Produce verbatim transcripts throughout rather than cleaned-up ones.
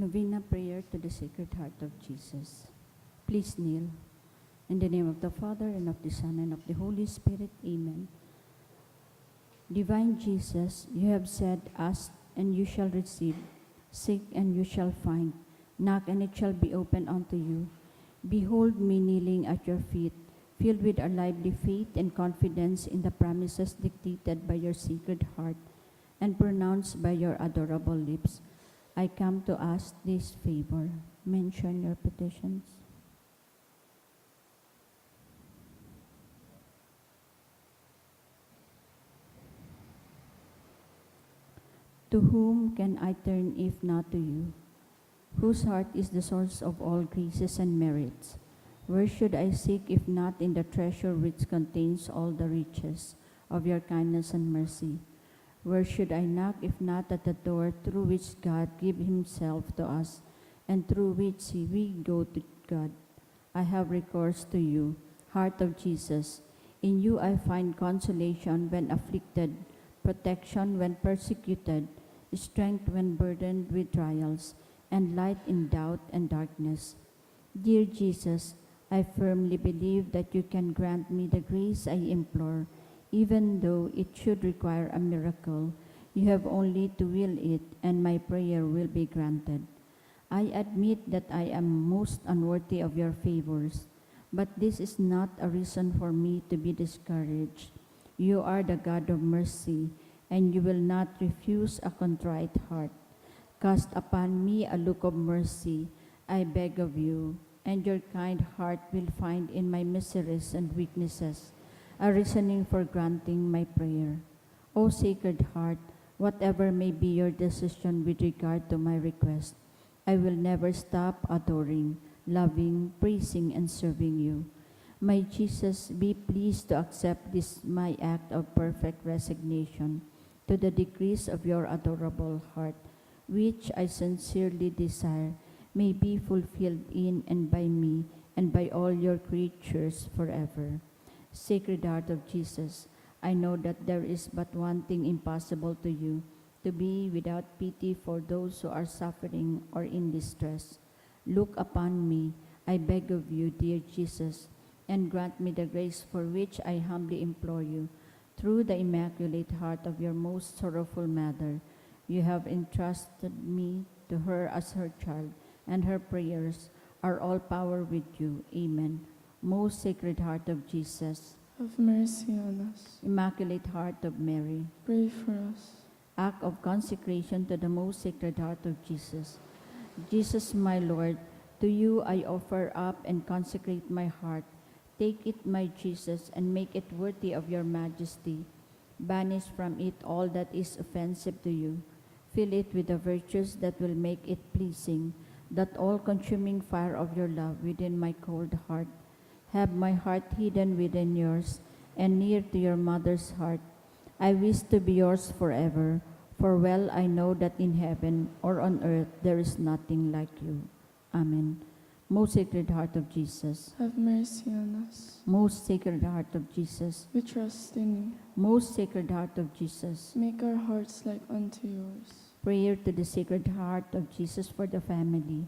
Novena prayer to the Sacred Heart of Jesus. Please kneel. In the name of the Father, and of the Son, and of the Holy Spirit. Amen. Divine Jesus, you have said, "Ask, and you shall receive. Seek, and you shall find. Knock, and it shall be opened unto you." Behold me kneeling at your feet, filled with a lively faith and confidence in the promises dictated by your Sacred Heart and pronounced by your adorable lips. I come to ask this favor. Mention your petitions. To whom can I turn if not to you, whose heart is the source of all graces and merits? Where should I seek if not in the treasure which contains all the riches of your kindness and mercy? Where should I knock if not at the door through which God gave himself to us and through which we go to God? I have recourse to you, Heart of Jesus. In you I find consolation when afflicted, protection when persecuted, strength when burdened with trials, and light in doubt and darkness. Dear Jesus, I firmly believe that you can grant me the grace I implore, even though it should require a miracle. You have only to will it, and my prayer will be granted. I admit that I am most unworthy of your favors, but this is not a reason for me to be discouraged. You are the God of mercy, and you will not refuse a contrite heart. Cast upon me a look of mercy, I beg of you, and your kind heart will find in my miseries and weaknesses a reasoning for granting my prayer. O Sacred Heart, whatever may be your decision with regard to my request, I will never stop adoring, loving, praising, and serving you. My Jesus, be pleased to accept this my act of perfect resignation to the decrees of your adorable heart, which I sincerely desire may be fulfilled in and by me and by all your creatures forever. Sacred Heart of Jesus, I know that there is but one thing impossible to you, to be without pity for those who are suffering or in distress. Look upon me, I beg of you, dear Jesus, and grant me the grace for which I humbly implore you. Through the Immaculate Heart of your most sorrowful Mother, you have entrusted me to her as her child, and her prayers are all power with you. Amen. Most Sacred Heart of Jesus, have mercy on us. Immaculate Heart of Mary, pray for us. Act of consecration to the Most Sacred Heart of Jesus. Jesus, my Lord, to you I offer up and consecrate my heart. Take it, my Jesus, and make it worthy of your majesty. Banish from it all that is offensive to you. Fill it with the virtues that will make it pleasing, that all-consuming fire of your love within my cold heart. Have my heart hidden within yours, and near to your mother's heart. I wish to be yours forever, for well I know that in heaven or on earth there is nothing like you. Amen. Most Sacred Heart of Jesus. Have mercy on us. Most Sacred Heart of Jesus. We trust in you. Most Sacred Heart of Jesus. Make our hearts like unto yours. Prayer to the Sacred Heart of Jesus for the family.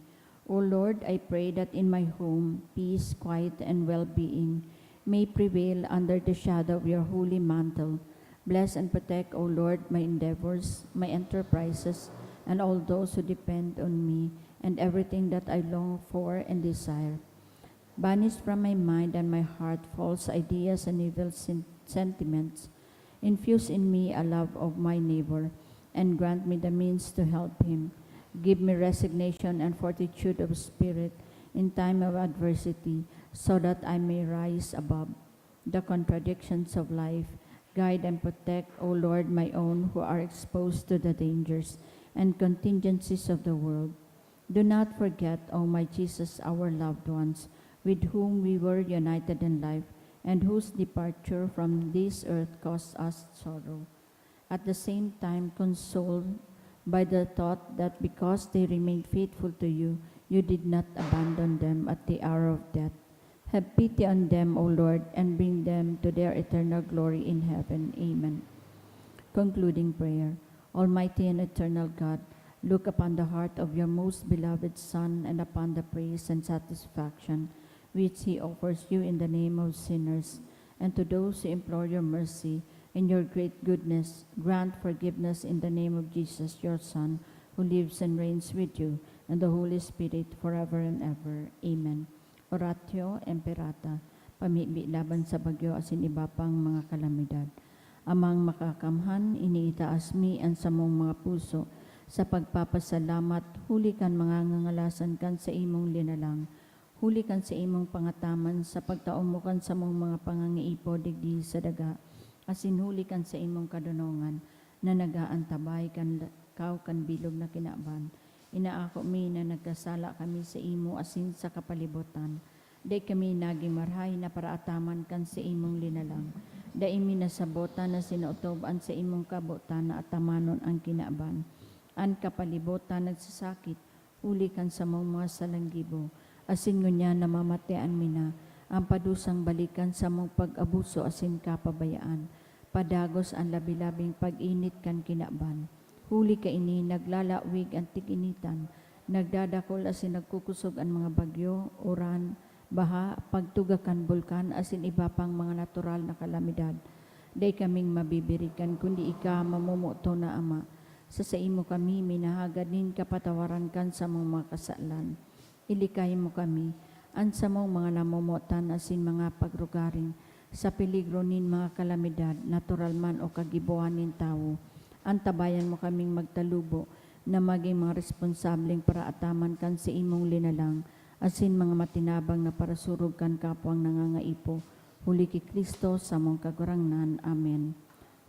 O Lord, I pray that in my home, peace, quiet, and well-being may prevail under the shadow of your holy mantle. Bless and protect, O Lord, my endeavors, my enterprises, and all those who depend on me, and everything that I long for and desire. Banish from my mind and my heart false ideas and evil sen-, sentiments. Infuse in me a love of my neighbor, and grant me the means to help him. Give me resignation and fortitude of spirit in time of adversity, so that I may rise above the contradictions of life. Guide and protect, O Lord, my own who are exposed to the dangers and contingencies of the world. Do not forget, O my Jesus, our loved ones, with whom we were united in life, and whose departure from this earth caused us sorrow. At the same time, console by the thought that because they remained faithful to you, you did not abandon them at the hour of death. Have pity on them, O Lord, and bring them to their eternal glory in heaven. Amen. Concluding prayer. Almighty and eternal God, Look upon the heart of your most beloved Son and upon the praise and satisfaction which he offers you in the name of sinners. And to those who implore your mercy, in your great goodness, grant forgiveness in the name of Jesus, your Son, who lives and reigns with you and the Holy Spirit forever and ever. Amen. Oratio Imperata, pamibi laban sa bagyo asin iba pang mga kalamidad. Amang Makakamhan, iniitaas mi an samong mga puso sa pagpapasalamat huli kan mga ngangalasan kan saimong linalang, huli kan saimong pangataman sa pagtao mo kan samong mga pangangaipo digdi sa daga, asin huli kan saimong kadonongan na nag-aantabay kan la-, kaw kan bilog na kinaban. Inaako mi na nagkasala kami saimo asin sa kapalibotan. Dai kami nagin marahay na paraataman kan saimong linalang. Dai mi nasabotan na sinaotob an saimong kabotan na atamanon an kinaban, an kapalibotan nagsasakit, huli kan samong mga salanggibo, asin ngunyan namamatean mi na an padusang balik kan samong pag-abuso asin kapabayaan. Padagos an labi-labing pag-init kan kinaban. Huli kaini, naglalawig an tig-initan, nagdadakol asin nagkukosog an mga bagyo, uran, baha, pagtuga kan bulkan, asin iba pang mga natural na kalamidad. Dai kaming mabibirikan, kundi ika, mamomoton na Ama. Sa saimo kami minahagad nin kapatawaran kan samong mga kasalan. Ilikay mo kami, an samong mga namomotan asin mga pagrugaring, sa peligro nin mga kalamidad, natural man o kagibohan nin tawo. Antabayan mo kaming magtalubo na magin mga responsableng paraataman kan saimong linalang, asin mga matinabang na parasurog kan kapwang nangangaipo, huli ki Cristo, samong Kagurangnan. Amen.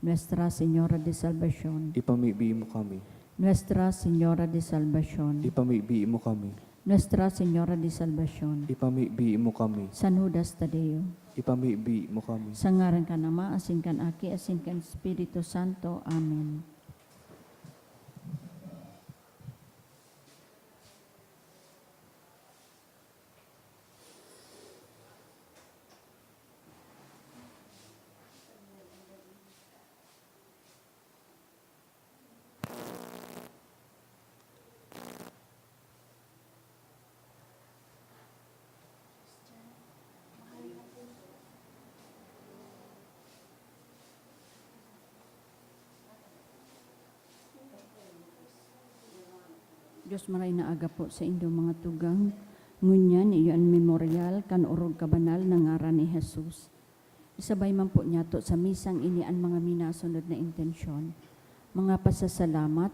Nuestra Señora de Salvacion. Ipamibi mo kami. Nuestra Señora de Salvacion. Ipamibi mo kami. Nuestra Señora de Salvacion. Ipamibi mo kami. San Judas Tadeo. Ipamibi mo kami. Sa ngaran kan Ama, asin kan Aki, asin kan Espiritu Santo. Amen. Dios, maray na aga po sa indong mga tugang. Ngunyan, iyo an memoryal kan orog kabanal na ngaran ni Jesus. Isabay man po niyato sa misang ini an mga minasunod na intensyon. Mga pasasalamat,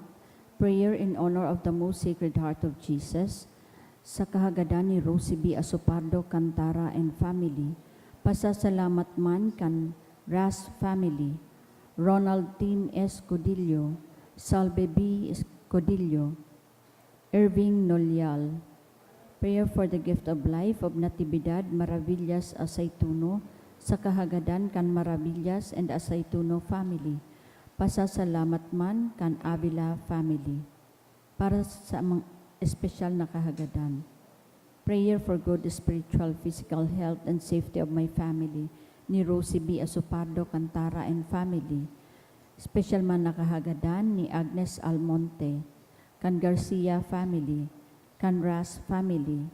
prayer in honor of the Most Sacred Heart of Jesus, sa kahagadan ni Rosie B. Asopardo Cantara and family. Pasasalamat man kan Ras family, Ronald Tim Escudillo, Salve B. Escudillo, Irving Nolial. Prayer for the gift of life of Natividad Maravillas Aceituno sa kahagadan kan Maravillas and Aceituno family. Pasasalamat man kan Avila family. Para sa mga espesyal na kahagadan. Prayer for good spiritual, physical health and safety of my family ni Rosie B. Asopardo Cantara and family. Special man na kahagadan ni Agnes Almonte, kan Garcia family, kan Ras family.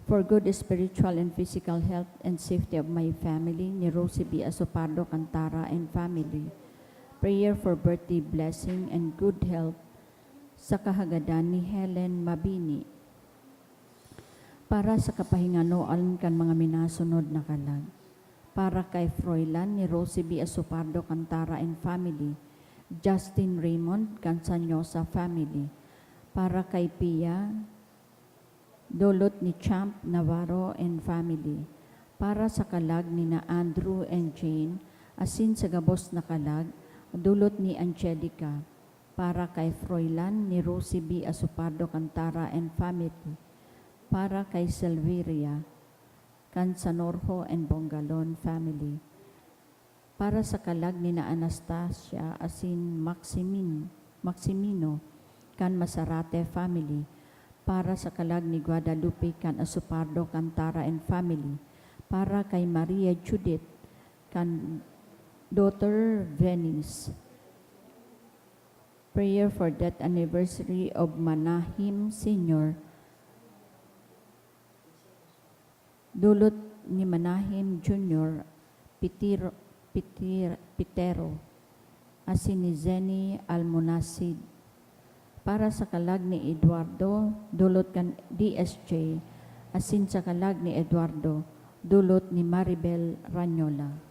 For good spiritual and physical health and safety of my family ni Rosie B. Asopardo Cantara and family. Prayer for birthday blessing and good health sa kahagadan ni Helen Mabini. Para sa kapahinganoan kan mga minasunod na kalag. Para kay Froilan ni Rosie B. Asopardo Cantara and family, Justin Raymond kan Sanyosa family. Para kay Pia, dulot ni Champ Navarro and family. Para sa kalag ni na Andrew and Jane, asin sa gabos na kalag, dulot ni Angelica. Para kay Froilan ni Rosie B. Asopardo Cantara and family. Para kay Silveria, kan Sanorjo and Bongalon family. Para sa kalag ni na Anastasia asin Maximin-, Maximino, kan Masarate family. Para sa kalag ni Guadalupe, kan Asopardo Cantara and family. Para kay Maria Judith, kan daughter Venice. Prayer for death anniversary of Manahim Senior. Dulot ni Manahim Junior, Pitiro, Pitir, Pitero, asin ni Zenny Almonacid. Para sa kalag ni Eduardo, dulot kan D S J, asin sa kalag ni Eduardo, dulot ni Maribel Ranyola.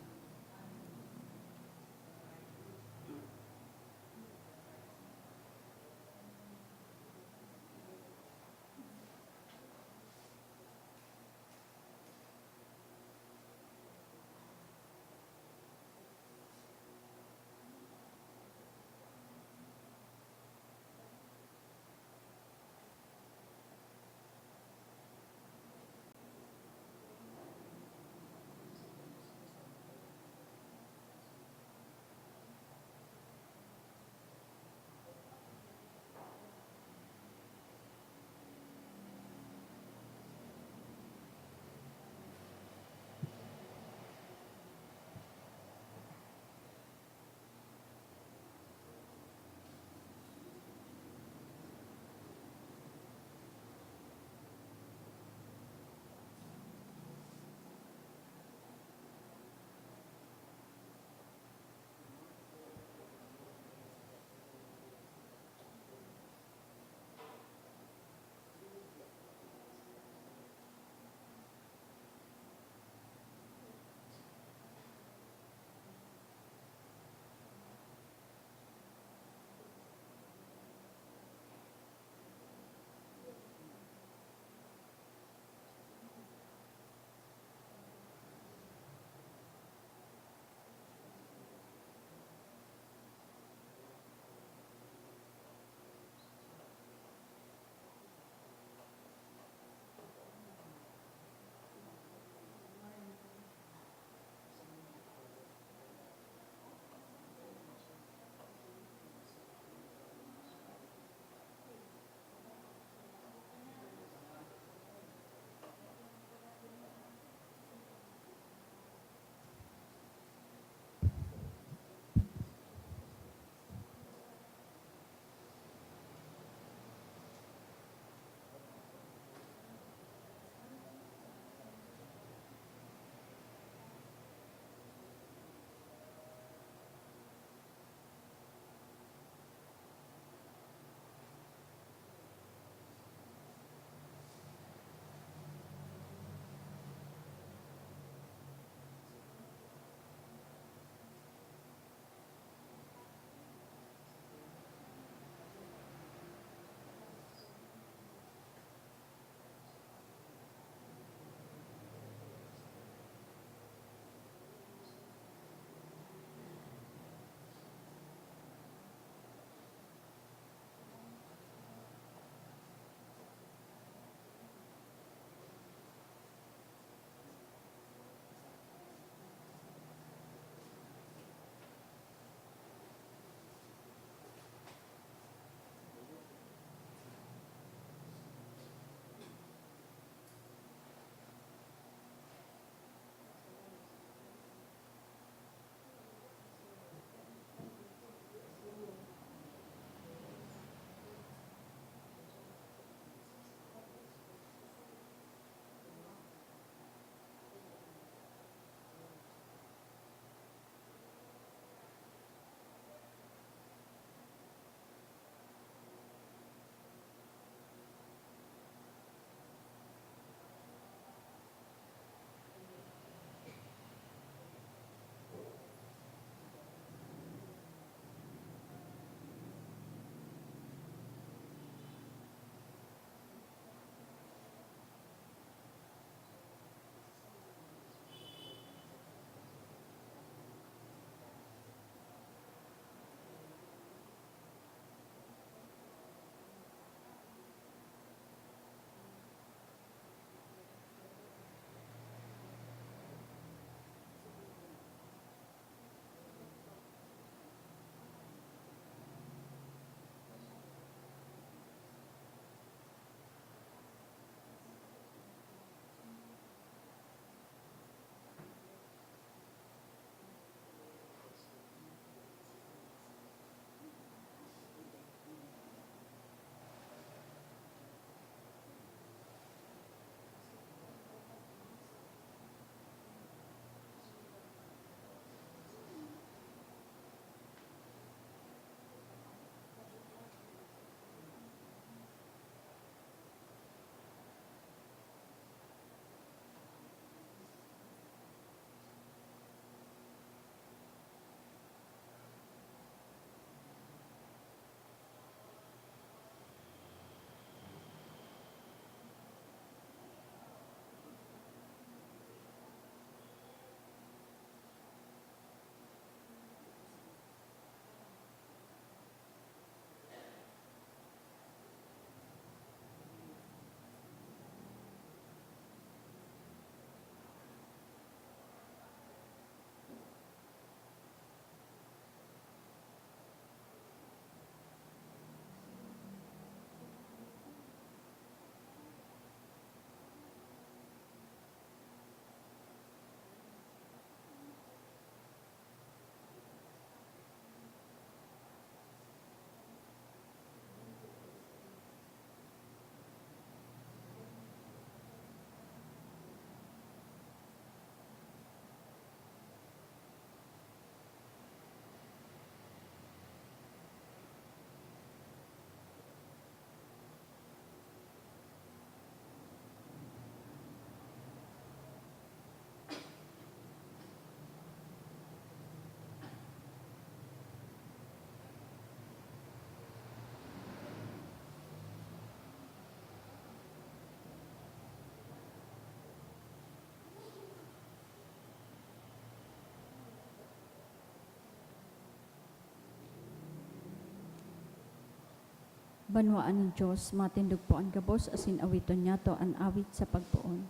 Banwaan nin Dios, matindog po an gabos asin awiton niyato an awit sa pagpoon.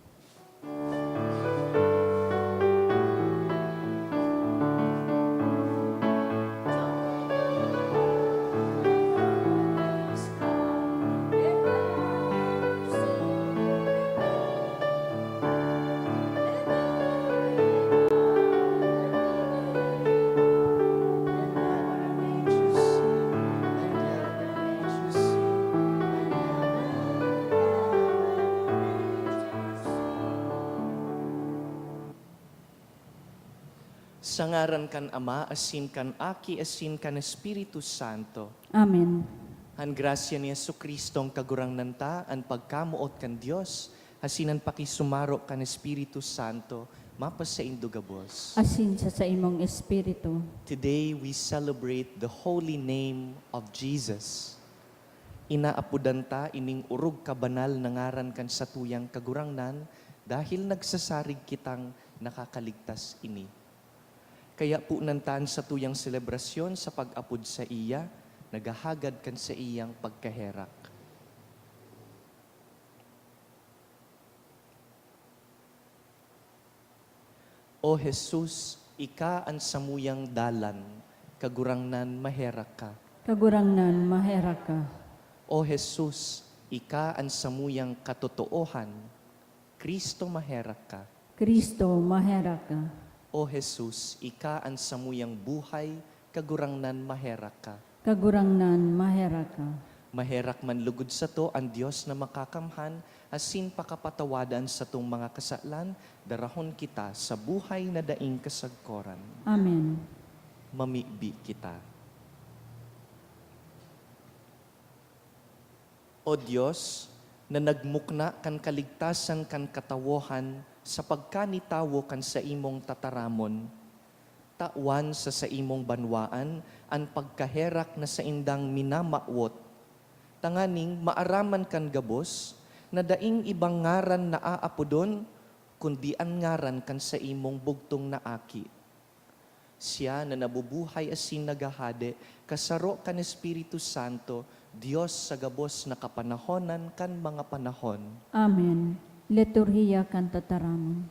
Sa ngaran kan Ama, asin kan Aki, asin kan Espiritu Santo. Amen. An grasya ni Jesu-Cristong Kagurangnan ta, an pagkamoot kan Dios, asin an pakisumaro kan Espiritu Santo, mapasaindo gabos. Asin sa saimong espiritu. Today we celebrate the holy name of Jesus. Inaapodan ta ining orog kabanal na ngaran kan satuyang Kagurangnan dahil nagsasarig kitang nakakaligtas ini. Kaya ponan ta an satuyang selebrasyon sa pag-apod saiya, naghahagad kan saiyang pagkaherak. O Jesus, ika an samuyang dalan, Kagurangnan, maherak ka. Kagurangnan, maherak ka. O Jesus, ika an samuyang katotoohan, Cristo, maherak ka. Cristo, maherak ka. O Jesus, ika an samuyang buhay, Kagurangnan, maherak ka. Kagurangnan, maherak ka. Maherak man lugod sato an Dios na makakamhan, asin pakapatawada an satong mga kasalan, darahon kita sa buhay na daing kasagkoran. Amen. Mamibi kita. O Dios, na nagmukna kan kaligtasan kan katawohan sa pagkanitawo kan saimong tataramon, tawan sa saimong banwaan an pagkaherak na saindang minamawot, tanganing maaraman kan gabos na daing ibang ngaran na aapodon, kundi an ngaran kan saimong bugtong na Aki. Siya na nabubuhay asin naghahade, kasaro kan Espiritu Santo, Dios sa gabos na kapanahonan kan mga panahon. Amen. Liturhiya kan Tataramon.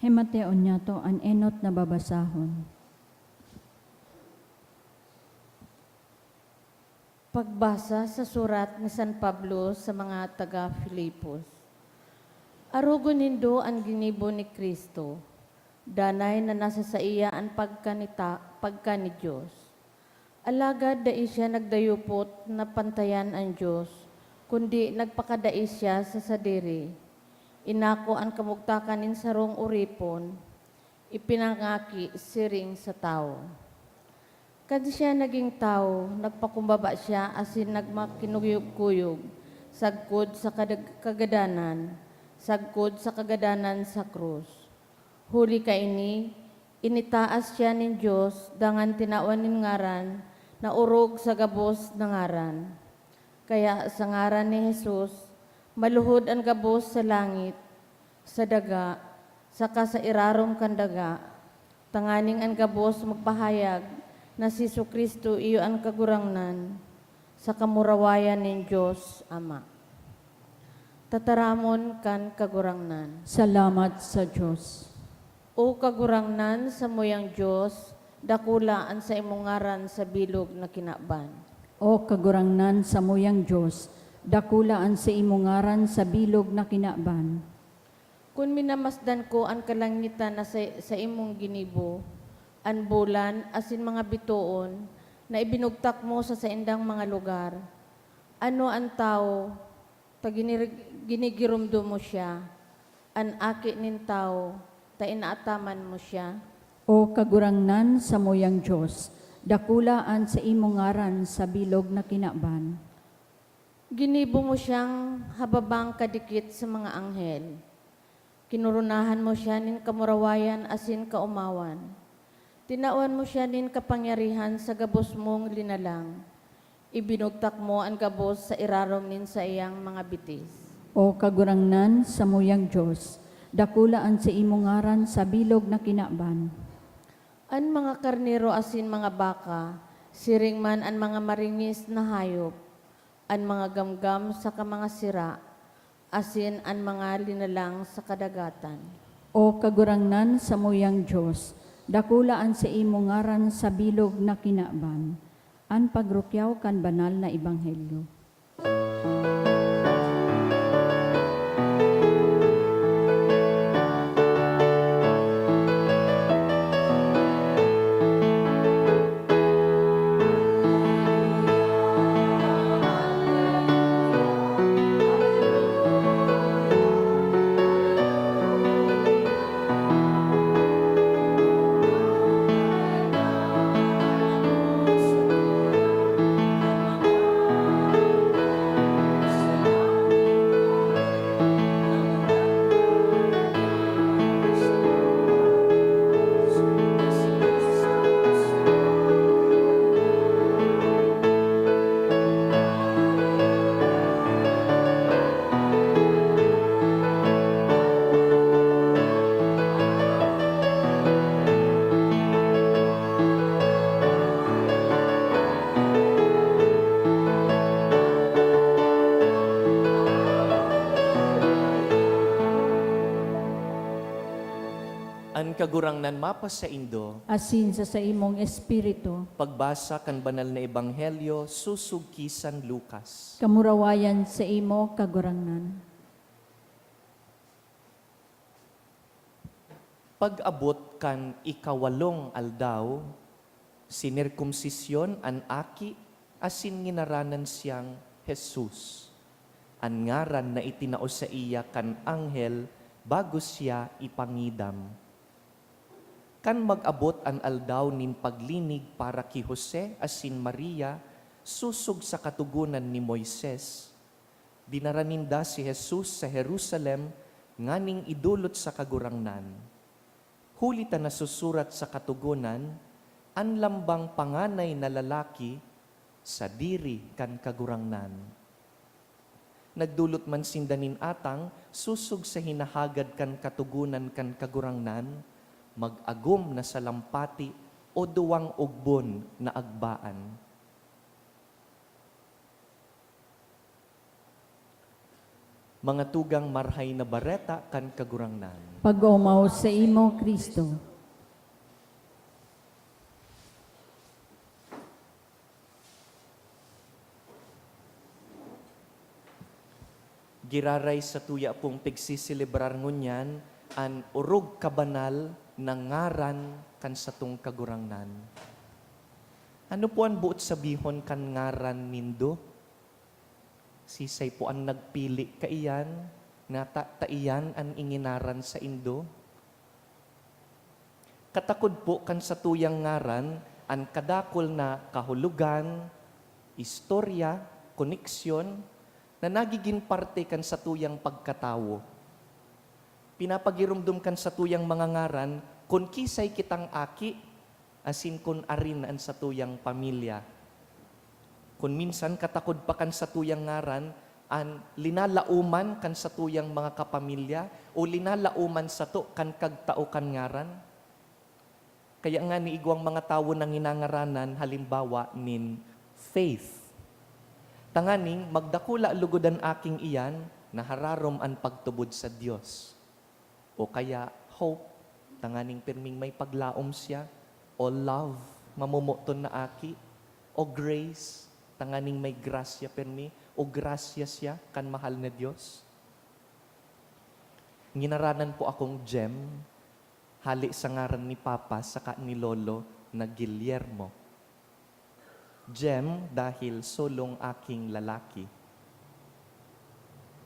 Himateon niyato an enot na babasahon. Pagbasa sa surat ni San Pablo sa mga taga Filipos. Arogon nindo an ginibo ni Cristo, danay na nasa saiya an pagkanita-, pagka ni Dios. Alagad dai siya nagdayupot na pantayan an Dios, kundi nagpakadai siya sa sadiri. Inako an kamugtakan nin sarong oripon, ipinangaki siring sa tawo. Kan siya naging tawo, nagpakumbaba siya asin nagmakinuyog-kuyog sagkod sa kadag-, kagadanan, sagkod sa kagadanan sa krus. Huli kaini, initaas siya nin Dios dangan tinawan nin ngaran na orog sa gabos na ngaran. Kaya sa ngaran ni Jesus, maluhod an gabos sa langit, sa daga, saka sa irarom kan daga, tanganing an gabos magpahayag na si Jesu-Cristo iyo an Kagurangnan, sa kamurawayan nin Dios Ama. Tataramon kan Kagurangnan. Salamat sa Dios. O Kagurangnan, samuyang Dios, dakula an saimong ngaran sa bilog na kinaban. O Kagurangnan, samuyang Dios, dakula an saimong ngaran sa bilog na kinaban. Kun minamasdan ko an kalangitan na sa, saimong ginibo, an bulan asin mga bitoon na ibinugtak mo sa saindang mga lugar, ano an tawo ta ginir-, ginigiromdom mo siya, an aki nin tawo ta inaataman mo siya? O Kagurangnan, samuyang Dios, dakula an saimong ngaran sa bilog na kinaban. Ginibo mo siyang hababang kadikit sa mga anghel. Kinoronahan mo siya nin kamurawayan asin kaomawan. Tinawan mo siya nin kapangyarihan sa gabos mong linalang. Ibinugtak mo an gabos sa irarom nin saiyang mga bitis. O Kagurangnan, samuyang Dios, dakula an saimong ngaran sa bilog na kinaban. An mga karnero asin mga baka, siring man an mga maringis na hayop, an mga gamgam saka mga sira, asin an mga linalang sa kadagatan. O Kagurangnan, samuyang Dios, dakula an saimo ngaran sa bilog na kinaban. An pagrukyaw kan banal na ebanghelyo. An Kagurangnan mapasaindo. Asin sa saimong espiritu. Pagbasa kan Banal na Ebanghelyo sosog ki San Lucas. Kamurawayan saimo, Kagurangnan. Pag-abot kan ikawalong aldaw, sinerkomsisyon an aki asin nginaranan siyang Jesus, an ngaran na itinao saiya kan anghel bago siya ipangidam. Kan mag-abot an aldaw nin paglinig para ki Jose asin Maria sosog sa Katogonan ni Moises, dinara ninda si Jesus sa Jerusalem nganing idolot sa Kagurangnan. Huli ta nasusurat sa Katogonan, "An lambang panganay na lalaki sadiri kan Kagurangnan." Nagdolot man sinda nin atang sosog sa hinahagad kan Katogonan kan Kagurangnan, mag-agom na sa lampati o duwang ogbon na agbaan. Mga tugang, Marhay na Bareta kan Kagurangnan. Pag-omaw saimo, Cristo. Giraray satuya pong pigseselebrar ngunyan an orog kabanal na ngaran kan satong Kagurangnan. Ano po an boot sabihon kan ngaran nindo? Sisay po an nagpili kaiyan, ngata ta iyan an inginaran saindo? Katakod po kan satuyang ngaran an kadakul na kahulogan, istorya, koneksyon na nagigin parte kan satuyang pagkatawo. Pinapagiromdom kan satuyang mga ngaran kun kisay kitang aki asin kun arin an satuyang pamilya. Kun minsan, katakod pa kan satuyang ngaran an linalaoman kan satuyang mga kapamilya o linalaoman sato kan kagtao kan ngaran. Kaya ngani igwang mga tawo na nginangaranan, halimbawa, nin Faith. Tanganing magdakula logod an aking iyan, nahararom an pagtubod sa Dios. O kaya Hope, tanganing pirming may paglaom siya. O Love, mamomoton na aki. O Grace, tanganing may grasya pirmi. O grasya siya kan mahal na Dios. Nginaranan po akong Jem, hale sa ngaran ni Papa saka ni Lolo na Guillermo. Jem dahil solong aking lalaki.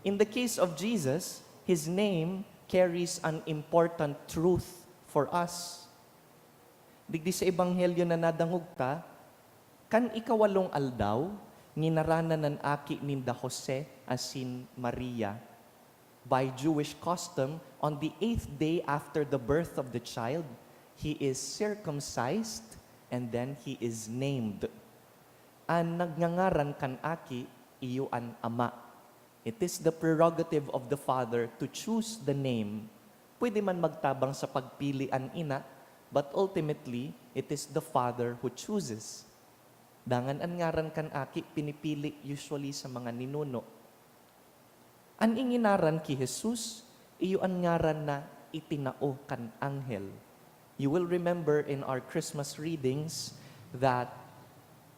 In the case of Jesus, his name carries an important truth for us. Digdi sa ebanghelyo na nadangog ta, kan ikawalong aldaw, nginaranan an aki ninda Jose asin Maria. By Jewish custom, on the eighth day after the birth of the child, he is circumcised and then he is named. An nagngangaran kan aki, iyo an ama. It is the prerogative of the father to choose the name. Pwede man magtabang sa pagpili an ina, But ultimately, it is the Father who chooses. Dangan an ngaran kan Aki pinipili usually sa mga ninuno. An inginaran ki Jesus, iyo an ngaran na itinao kan anghel. You will remember in our Christmas readings that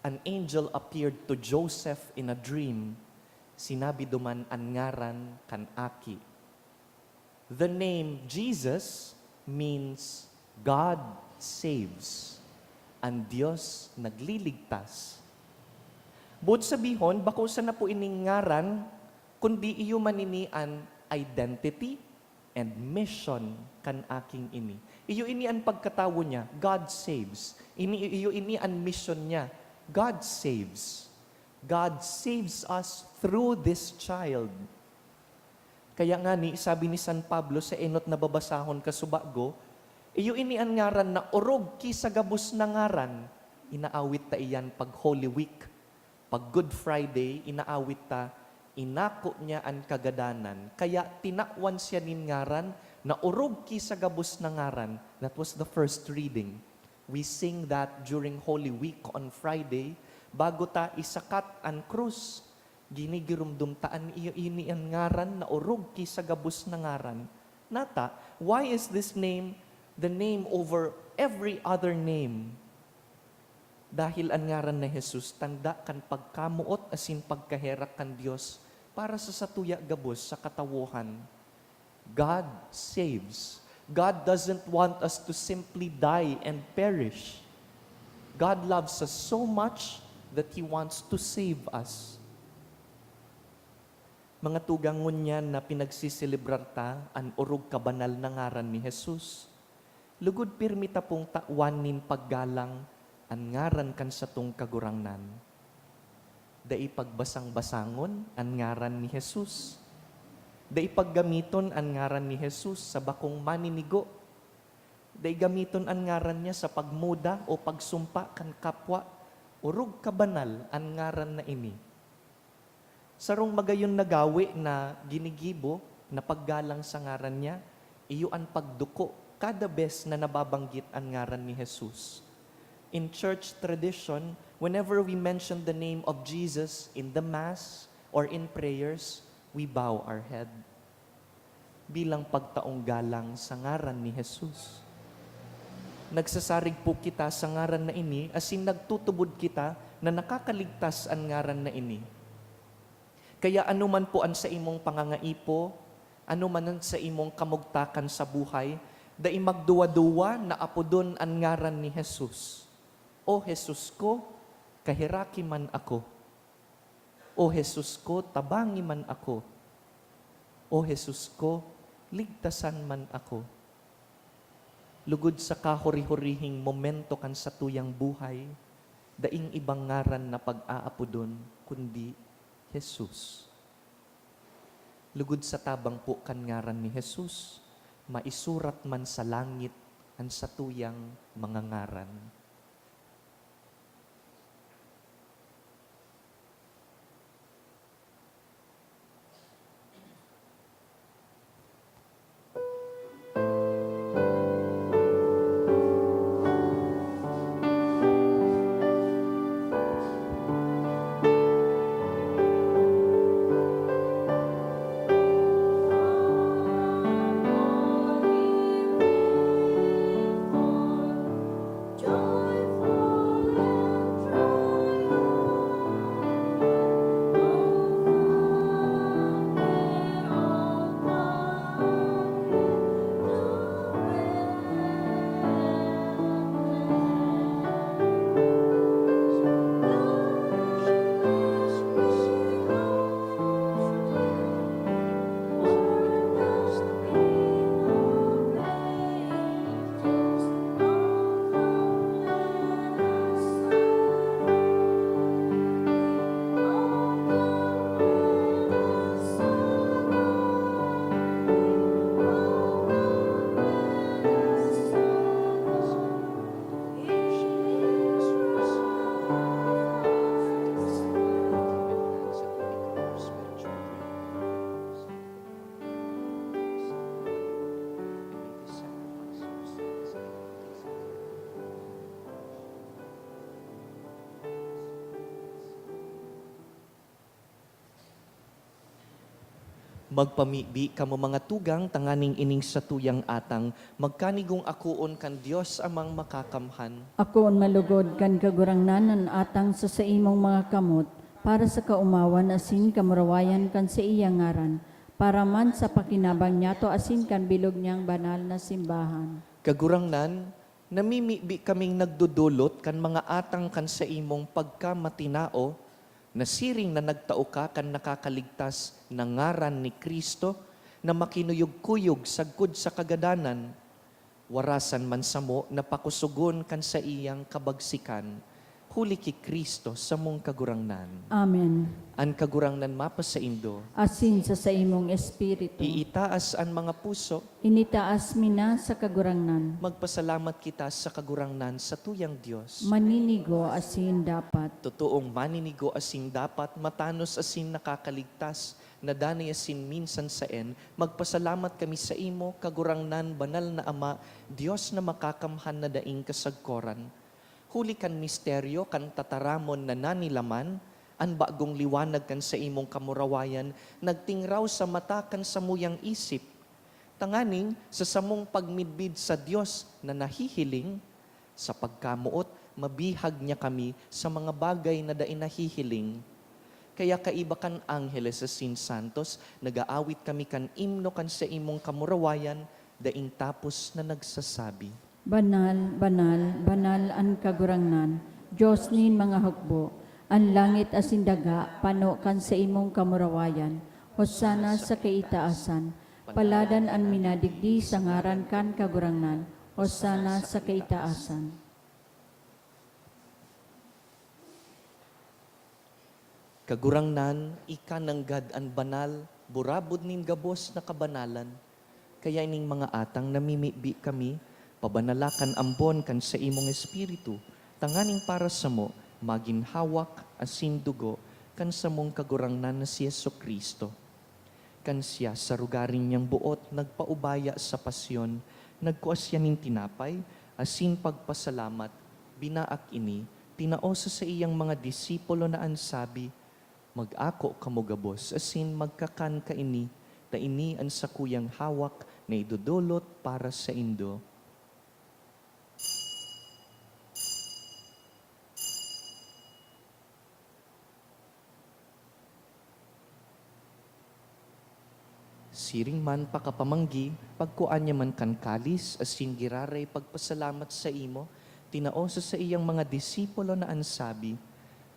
an angel appeared to Joseph in a dream. Sinabi duman an ngaran kan Aki. The name Jesus means God saves. An Dios nagliligtas. Boot sabihon, bako sana po ining ngaran, kundi iyo man ini an identity and mission kan Aking ini. Iyo ini an pagkatawo niya, God saves. Ini, iyo ini an mission niya, God saves. God saves us through this child. Kaya ngani, sabi ni San Pablo sa enot na babasahon kasubago, iyo ini an ngaran na orog ki sa gabos na ngaran. Inaawit ta iyan pag Holy Week. Pag Good Friday, inaawit ta, "Inako niya an kagadanan, kaya tinawan siya nin ngaran na orog ki sa gabos na ngaran." That was the first reading. We sing that during Holy Week on Friday, bago ta isakat an krus. Ginigiromdom ta an iyo ini an ngaran na orog ki sa gabos na ngaran. Nata, why is this name the name over every other name? Dahil an ngaran na Jesus tanda kan pagkamoot asin pagkaherak kan Dios para sa satuya gabos sa katawohan. God saves. God doesn't want us to simply die and perish. God loves us so much that He wants to save us. Mga tugang, ngunyan na pinagseselebrar ta an orog kabanal na ngaran ni Jesus, lugod pirmi ta pong tawan nin paggalang an ngaran kan satong Kagurangnan. Dai pagbasang-basangon an ngaran ni Jesus. Dai paggamiton an ngaran ni Jesus sa bakong maninigo. Dai gamiton an ngaran niya sa pagmuda o pagsumpa kan kapwa. Orog kabanal an ngaran na ini. Sarong magayon na gawe na ginigibo na paggalang sa ngaran niya, iyo an pagduko kada bes na nababanggit an ngaran ni Jesus. In church tradition, whenever we mention the name of Jesus in the Mass or in prayers, we bow our head. Bilang pagtaong galang sa ngaran ni Jesus. Nagsasarig po kita sa ngaran na ini, asin nagtutubod kita na nakakaligtas an ngaran na ini. Kaya ano man po an saimong pangangaipo, ano man an saimong kamugtakan sa buhay, dai magduwa-duwa na apodon an ngaran ni Jesus. "O Jesus ko, kaheraki man ako. O Jesus ko, tabangi man ako. O Jesus ko, ligtasan man ako." Lugod sa kahuri-hurihing momento kan satuyang buhay, daing ibang ngaran na pag-aapodon kundi Jesus. Lugod sa tabang po kan ngaran ni Jesus, maisurat man sa langit an satuyang mga ngaran. Magpamibi kamo, mga tugang, tanganing ining satuyang atang magkanigong akoon kan Dios Amang Makakamhan. Akoon malugod kan Kagurangnan an atang sa saimong mga kamot, para sa kaomawan asin kamurawayan kan saiyang ngaran, para man sa pakinabang niyato asin kan bilog niyang banal na simbahan. Kagurangnan, namimibi kaming nagdodolot kan mga atang kan saimong pagkamatinao, na siring na nagtao ka kan nakakaligtas na ngaran ni Cristo, na makinuyog-kuyog sagkod sa kagadanan, warasan man samo na pakosogon kan saiyang kabagsikan, huli ki Cristo samong Kagurangnan. Amen. An Kagurangnan mapasaindo. Asin sa saimong espiritu. Iitaas an mga puso. Initaas mi na sa Kagurangnan. Magpasalamat kita sa Kagurangnan, satuyang Dios. Maninigo asin dapat. Totoong maninigo asin dapat, matanos asin nakakaligtas, na danay asin minsan saen, magpasalamat kami saimo, Kagurangnan, banal na Ama, Dios na makakamhan na daing kasagkoran. Huli kan misteryo kan tataramon na nanilaman, an bagong liwanag kan saimong kamurawayan nagtingraw sa mata kan samuyang isip, tanganing sa samong pagmidbid sa Dios na nahihiling, sa pagkamoot, mabihag niya kami sa mga bagay na dai nahihiling. Kaya kaiba kan angheles asin santos, nag-aawit kami kan imno kan saimong kamurawayan, daing tapos na nagsasabi, Banal, banal, banal an Kagurangnan, Dios nin mga hukbo. An langit asin daga pano kan saimong kamurawayan. Hosana sa kaitaasan. Paladan an minadigdi sa ngaran kan Kagurangnan. Hosana sa kaitaasan. Kagurangnan, ika nanggad an banal, burabod nin gabos na kabanalan. Kaya ining mga atang namimibi kami, pabanala kan ambon kan saimong Espiritu, tanganing para samo magin hawak asin dugo kan samong Kagurangnan na si Jesu-Cristo. Kan siya sa rogaring niyang boot nagpaubaya sa pasyon, nagkua siya nin tinapay, asin pagpasalamat, binaak ini, tinao sa saiyang mga disipulo na an sabi, "Mag-ako kamo gabos asin magkakan kaini, ta ini an sakuyang hawak na idodolot para saindo." Siring man pakapamanggi, pagkua niya man kan kalis asin giraray pagpasalamat saimo, tinao sa saiyang mga disipulo na an sabi,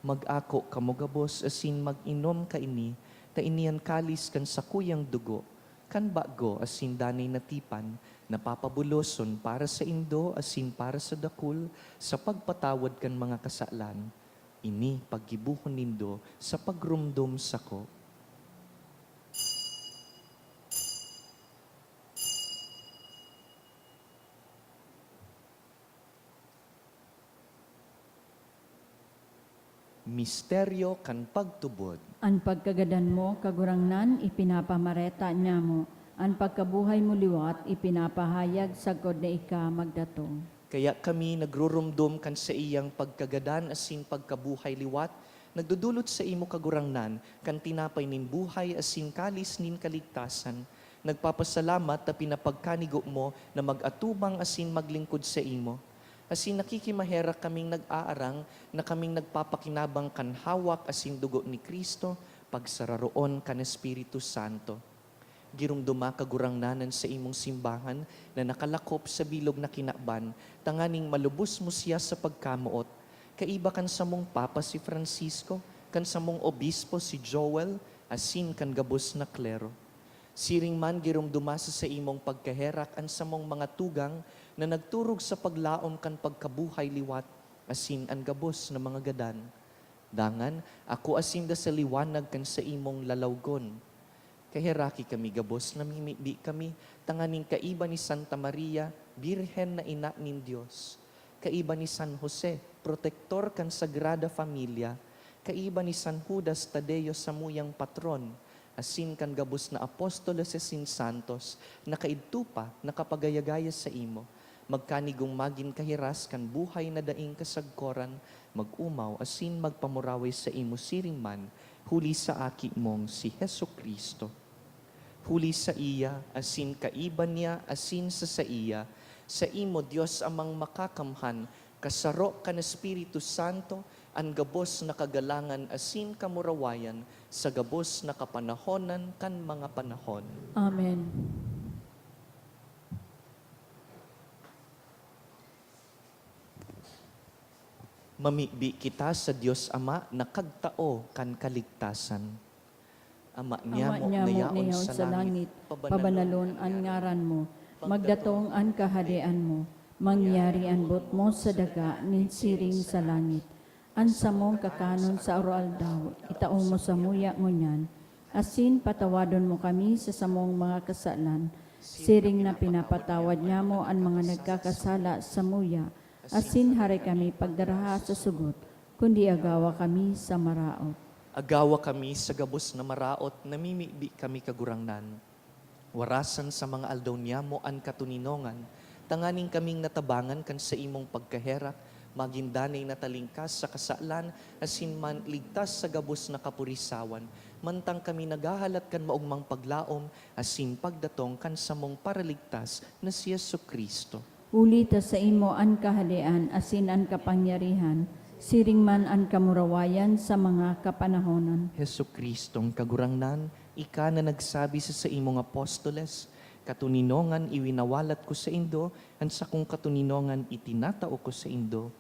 "Mag-ako kamo gabos asin mag-inom kaini, ta ini an kalis kan sakuyang dugo, kan bago asin danay na tipan, na papabuloson para saindo asin para sa dakul sa pagpatawad kan mga kasalan. Ini paggibohon nindo sa pagromdom sako." Misteryo kan pagtubod. An pagkagadan mo, Kagurangnan, ipinapamareta niamo. An pagkabuhay mo liwat, ipinapahayag sagkod na ika magdatong. Kaya kami nagruromdom kan saiyang pagkagadan asin pagkabuhay liwat, nagdodolot saimo, Kagurangnan, kan tinapay nin buhay asin kalis nin kaligtasan. Nagpapasalamat ta pinapagkanigo mo na mag-atubang asin maglingkod saimo. Asin nakikimaherak kaming nag-aarang na kaming nagpapakinabang kan hawak asin dugo ni Cristo, pagsararoon kan Espiritu Santo. Giromdoma, Kagurangnan, an saimong simbahan na nakalakop sa bilog na kinaban, tanganing malubos mo siya sa pagkamoot, kaiba kan samong Papa si Francisco, kan samong Obispo si Joel, asin kan gabos na klero. Siring man, giromdoma sa saimong pagkaherak an samong mga tugang na nagturog sa paglaom kan pagkabuhay liwat, asin an gabos na mga gadan. Dangan, akoa sinda sa liwanag kan saimong lalawgon. Kaheraki kami gabos, namimibi kami, tanganing kaiba ni Santa Maria, Birhen na ina nin Dios, kaiba ni San Jose, protektor kan Sagrada Familia, kaiba ni San Judas Tadeo, samuyang patron, asin kan gabos na apostoles asin santos na kaidto pa nakapagayagaya saimo, magkanigong magin kahiras kan buhay na daing kasagkoran, mag-omaw asin magpamuraway saimo siring man, huli sa Aki mong si Jesu-Cristo. Huli saiya, asin kaiba niya, asin sa saiya, saimo, Dios Amang Makakamhan, kasaro kan Espiritu Santo, an gabos na kagalangan asin kamurawayan sa gabos na kapanahonan kan mga panahon. Amen. Mamibi kita sa Dios Ama na kagtao kan kaligtasan. Ama niamo na yaon sa langit, pabanalon an ngaran mo. Magdatong an kahadean mo. Mangyari an boot mo sa daga nin siring sa langit. An samong kakanon sa aroaldaw, itao mo samuya ngunyan, asin patawadon mo kami sa samong mga kasalan, siring na pinapatawad nyamo an mga nagkakasala samuya, asin hare kami pagdaraha sa sugot, kundi agawa kami sa maraot. Agawa kami sa gabos na maraot, namimibi kami, Kagurangnan. Warasan sa mga aldaw niyamo an katoninongan, tanganing kaming natabangan kan saimong pagkaherak, magin danay na talingkas sa kasalan, asin man ligtas sa gabos na kapurisawan, mantang kami naghahalat kan maogmang paglaom asin pagdatong kan samong Paraligtas na si Jesu-Cristo. Huli ta saimo an kahadean asin an kapangyarihan, siring man an kamurawayan sa mga kapanahonan. Jesu-Cristong Kagurangnan, ika na nagsabi sa saimong apostoles, "Katoninongan iwinawalat ko saindo, an sakong katoninongan itinatao ko saindo."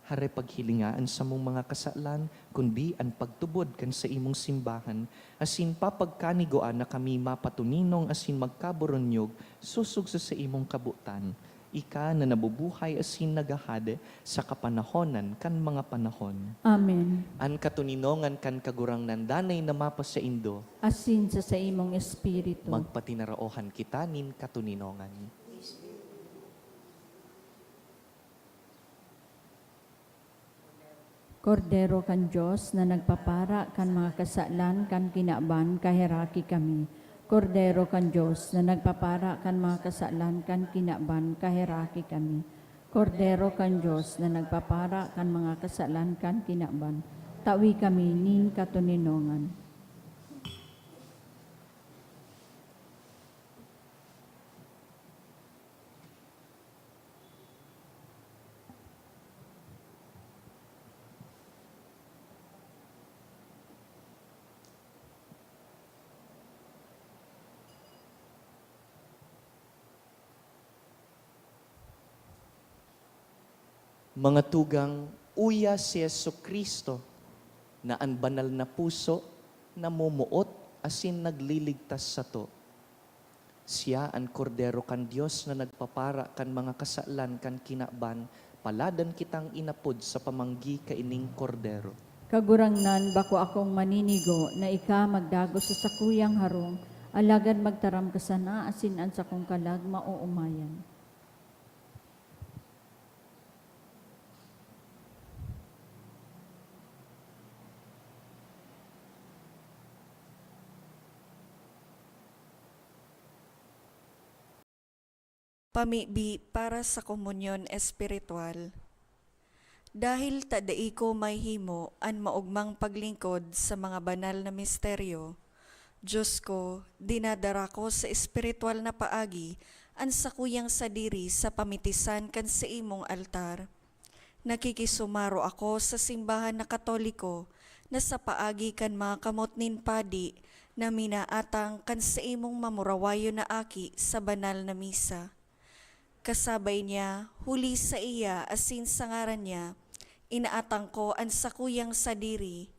Hare paghilinga an samong mga kasalan, kundi an pagtubod kan saimong simbahan, asin papagkanigua na kami mapatoninong asin magkaboronyog sosog sa saimong kabotan. Ika na nabubuhay asin naghahade sa kapanahonan kan mga panahon. Amen. An katoninongan kan Kagurangnan danay na mapasaindo. Asin sa saimong espiritu. Magpatinaraohan kita nin katoninongan. Kordero kan Dios na nagpapara kan mga kasalan kan kinaban, kaheraki kami. Kordero kan Dios na nagpapara kan mga kasalan kan kinaban, kaheraki kami. Kordero kan Dios na nagpapara kan mga kasalan kan kinaban, tawi kami nin katoninongan. Mga tugang, uya si Jesu-Cristo na an banal na puso, namumuot asin nagliligtas sato. Siya an Kordero kan Dios na nagpapara kan mga kasalan kan kinaban. Paladan kitang inapod sa pamanggi kaining Kordero. Kagurangnan, bako akong maninigo na ika magdagos sa sakuyang harong, alagad magtaram ka sana asin an sakong kalag maoomayan. Pamibi para sa komunyon espiritual. Dahil ta dai ko mahimo an maogmang paglingkod sa mga banal na misteryo, Dios ko, dinadara ko sa espiritual na paagi an sakuyang sadiri sa pamitisan kan saimong altar. Nakikisumaro ako sa simbahan na Katoliko na sa paagi kan mga kamot nin padi na minaatang kan saimong mamurawayon na aki sa banal na misa. Kasabay niya, huli saiya asin sa ngaran niya, inaatang ko an sakuyang sadiri.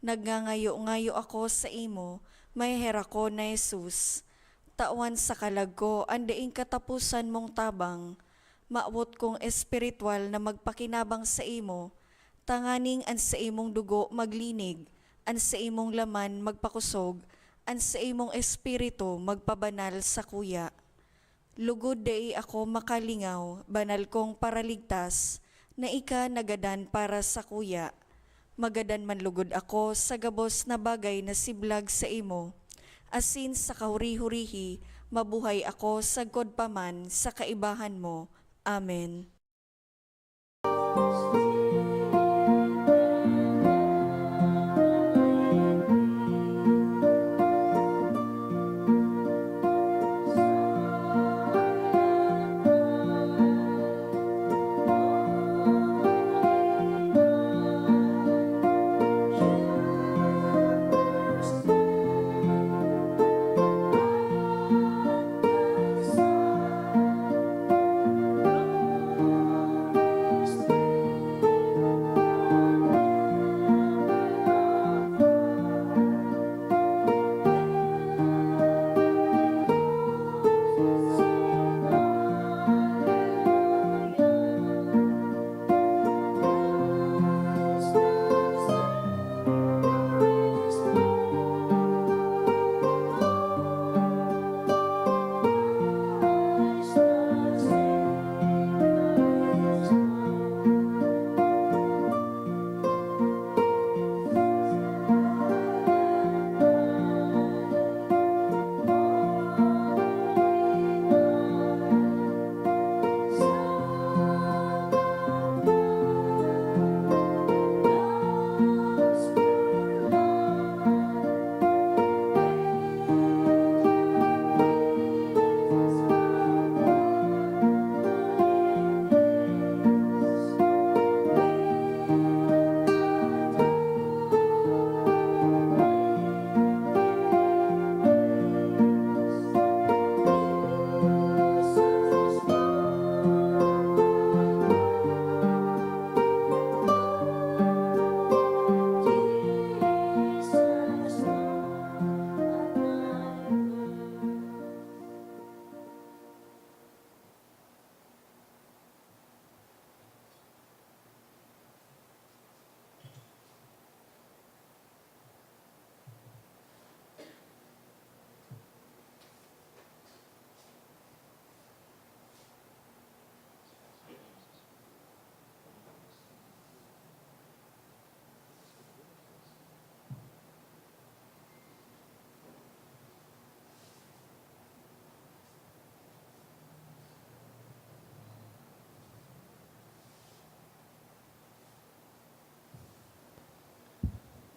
Nagngangayo-ngayo ako saimo, maheherakon na Jesus. Tawan sa kalag ko an daing kataposan mong tabang. Mawot kong espiritual na magpakinabang saimo, tanganing an saimong dugo maglinig, an saimong laman magpakosog, an saimong espiritu magpabanal sakuya. Lugod dai ako makalingaw, banal kong Paraligtas, na ika nagadan para sakuya. Magadan man lugod ako sa gabos na bagay na siblag saimo, asin sa kahuri-hurihi mabuhay ako sagkod pa man sa kaibahan mo. Amen.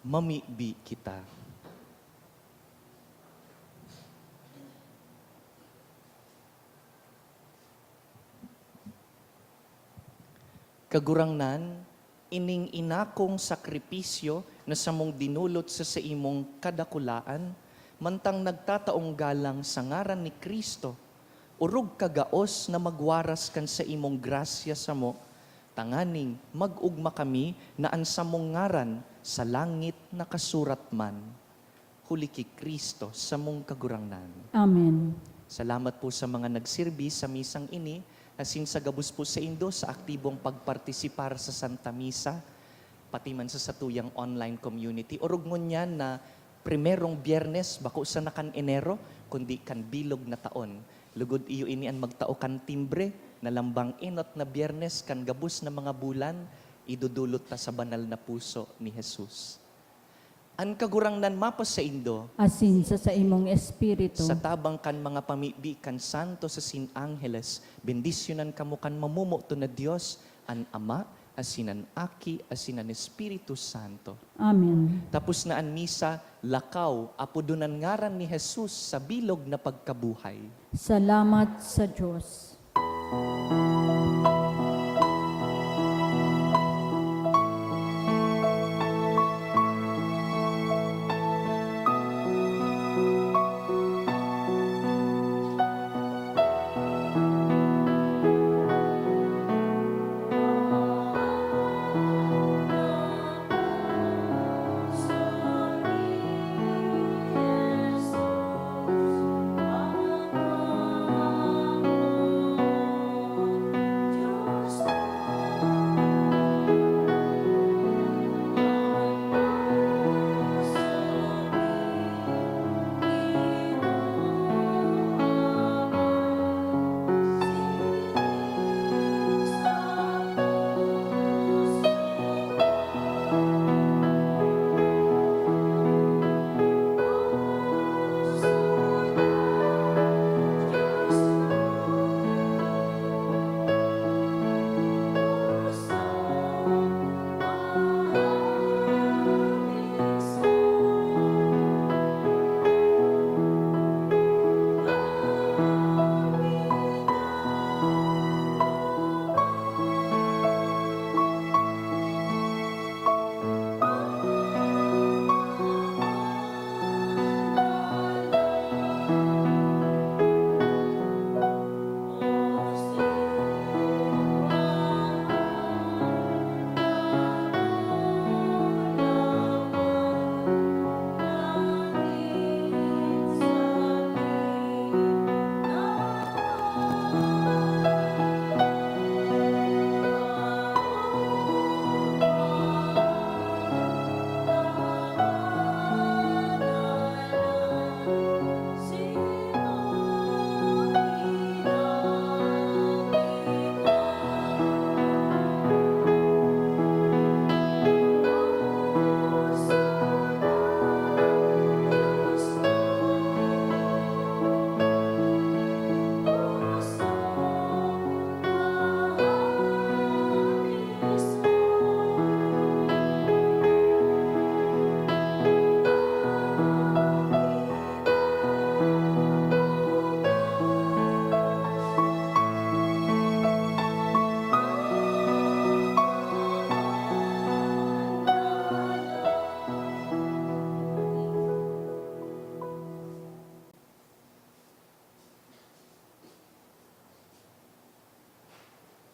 Mamibi kita. Kagurangnan, ining inakong sakripisyo na samong dinulot sa saimong kadakulaan, mantang nagtataong galang sa ngaran ni Cristo, orog ka gaos na magwaras kan saimong grasya samo, tanganing mag-ogma kami na an samong ngaran sa langit nakasurat man. Huli ki Cristo, samong Kagurangnan. Amen. Salamat po sa mga nagsirbi sa misang ini, asin sa gabos po saindo sa aktibong pagpartisipar sa Santa Misa, pati man sa satuyang online community. Orog ngunyan na primerong Biyernes, bako sana kan Enero, kundi kan bilog na taon. Lugod iyo ini an magtao kan timbre na lambang enot na Biyernes kan gabos na mga bulan, idodolot ta sa banal na puso ni Jesus. An Kagurangnan mapasaindo. Asin sa saimong espiritu. Sa tabang kan mga pamibi kan santos asin angheles, bendisyonan kamo kan mamomoto na Dios, an Ama, asin an Aki, asin an Espiritu Santo. Amen. Tapos na an misa, lakaw, apodon an ngaran ni Jesus sa bilog na pagkabuhay. Salamat sa Dios.